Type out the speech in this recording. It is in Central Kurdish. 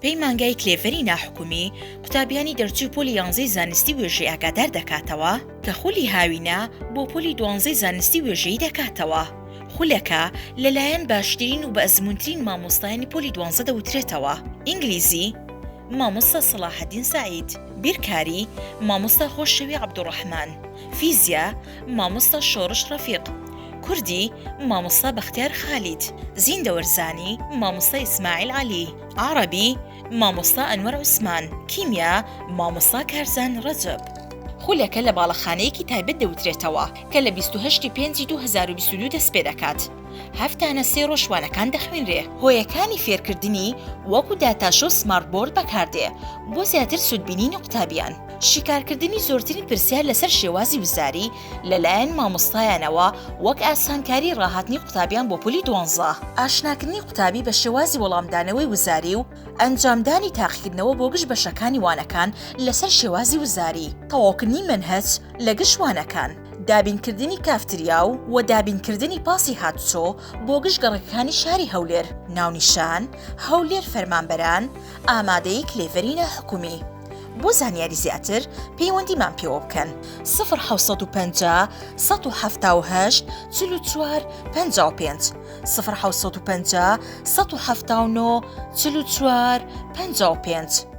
پەیمانگای کلێڤەری ناحکومی قوتابیانی دەرچووی پۆلی یانزەی زانستی وێژەی ئاگادار دەکاتەوە کە خولی هاوینە بۆ پۆلی دوانزەی زانستی وێژەیی دەکاتەوە. خولەکە لەلایەن باشترین و بەئەزموونترین مامۆستایانی پۆلی دوانزە دەوترێتەوە. ئینگلیزی، مامۆستا سەڵاحەدین سەعید. بیرکاری، مامۆستا خۆشەوی عەبدوڕەحمان. فیزیا، مامۆستا شۆڕش ڕەفیق. کوردی، مامۆستا بەختیار خالید. زیندەوەرزانی، مامۆستا ئیسماعیل عەلی. عەڕەبی، مامۆستا ئەنوەر عوسمان. کیمیا، مامۆستا کارزان ڕەجەب. خولەکە لە باڵەخانەیەکی تایبەت دەوترێتەوە کە لە 28 ی پێنجی 2022 دەستپێدەکات. هەفتانە سێ ڕۆژ وانەکان دەخوێنرێ. هۆیەکانی فێرکردنی وەکو داتاشۆ smart board بەکاردێ بۆ زیاتر سوودبینینی قوتابیان. شیکارکردنی زۆرترین پرسیار لەسەر شێوازی وزاری لەلایەن مامۆستایانەوە وەک ئاسانکاری ڕاهاتنی قوتابیان بۆ پۆلی دوانزە. ئاشناکردنی قوتابی بە شێوازی وەڵامدانەوەی وزاری و ئەنجامدانی تاقیکردنەوە بۆ گشت بەشەکانی وانەکان لەسەر شێوازی وزاری. تەواوکردنی مەنهەج لە گشت وانەکان. دابینکردنی کافتریا و و دابینکردنی پاسی هاتوچۆ بۆ گشت گەڕەکەکانی شاری هەولێر. ناونیشان، هەولێر فەرمانبەران، ئامادەیی کلێڤەری ناحکومی. بۆ زانیاری زیاتر پەیوەندیمان پێوە بکەن. سفر 750 178 44 55 سفر 750 179 44 55.